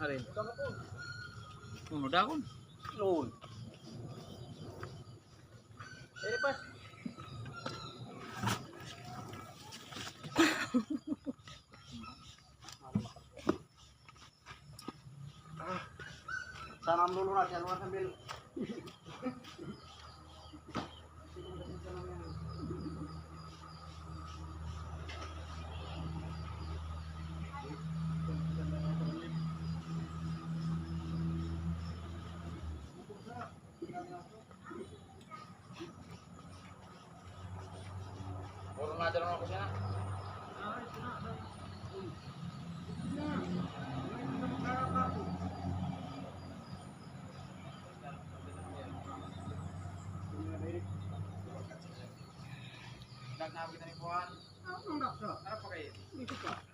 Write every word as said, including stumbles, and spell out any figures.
Ari. Unu daw kun? Lun. Ini pas. Sana melulu na, jangan sambil. Puro na dyan ako siya. Dag na kita ni Juan. Ano pa kayo? Dito pa.